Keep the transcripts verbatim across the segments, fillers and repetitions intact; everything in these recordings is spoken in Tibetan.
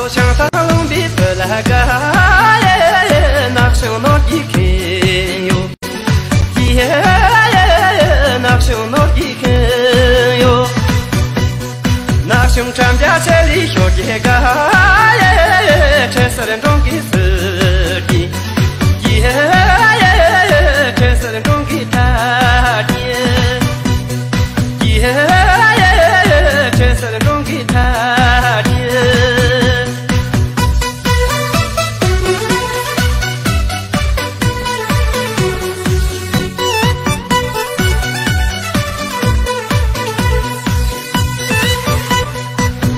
བྱང་ཐང་ལུང་པའི་བོད་ལ་དགའ། ནག་ཆུང་ནོར་གྱིས་ཁེངས་ཡོད། ནག་ཆུང་ནོར་གྱིས་ཁེངས་ཡོད། ནག་ཆུང་ཁྲམ་རྒྱ་ཆེ་ལི་ཤོར་གྱི་དགའ། ཁྲེ་སར་འབྲོང་གི་ཟུར་གྱི། ཁྲེ་སར་འབྲོང་གི་ཐ་གྱེ། ཁྲེ་སར་འབྲོང་གི་ཐ་གྱེ།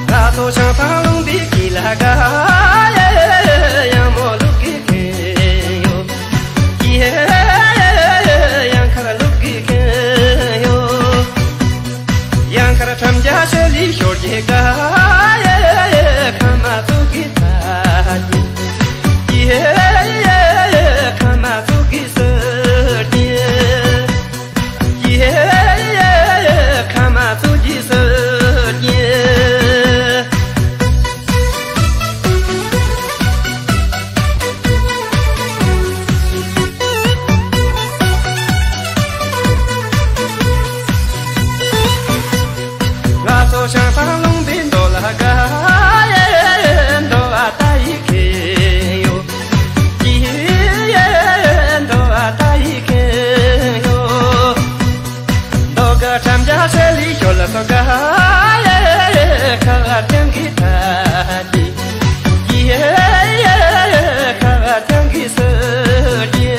ང་ཚོ་བྱང་ཐང་ལུང་པའི་དཀྱིལ་ལ་དགའ། ཡང་མོ་ལུག་གི་ཁེངས་ཡོད། ཡང་མཁར་ལུག་གི་ཁེངས་ཡོད། ཡང་མཁར་ཁྲམ་རྒྱ་ཆེ་ལི་ཤོར་གྱི་དགའ། ཁ་མ་ཚུགས་ཀྱི་ཐ་གྱེ། ཁ་མ་ཚུགས་ཀྱི་ཟུར་གྱེ། ཁ་མ་ཚུགས་ཀྱི་ཟུར་གྱེ། ང་ཚོ་བྱང་ཐང་ལུང་པའི་མདོ་ལ་དགའ། མདོ་བ་ད་ཡི་ཁེངས་ཡོད། ཡི་མདོ་བ་ད་ཡི་ཁེངས་ཡོད། མདོ་དགའ་ཁྲམ་རྒྱ་ཆེ་ལི་ཤོར་ལ་སོགས་དགའ། ཁ་བ་ཐང་གི་ཐ་གྱེ། ཁ་བ་ཐང་གི་ཟུར་གྱེ།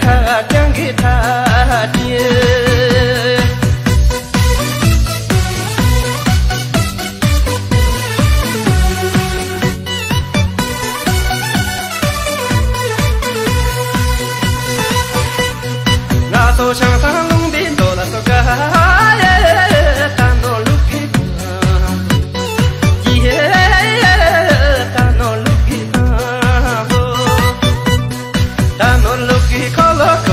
ཁ་བ་ཐང་གི་ཐ་གྱེ། ང་ཚོ་བྱང་ཐང་ལུང་པའི་མདོ་ལ་སོགས་དགའ། ད་ནོར་ལུག་གི་ཐང་། ད་ནོར་ལུག་གི་ཐང་། ད་ནོར་ལུག་གི་ཁོ་ལོ་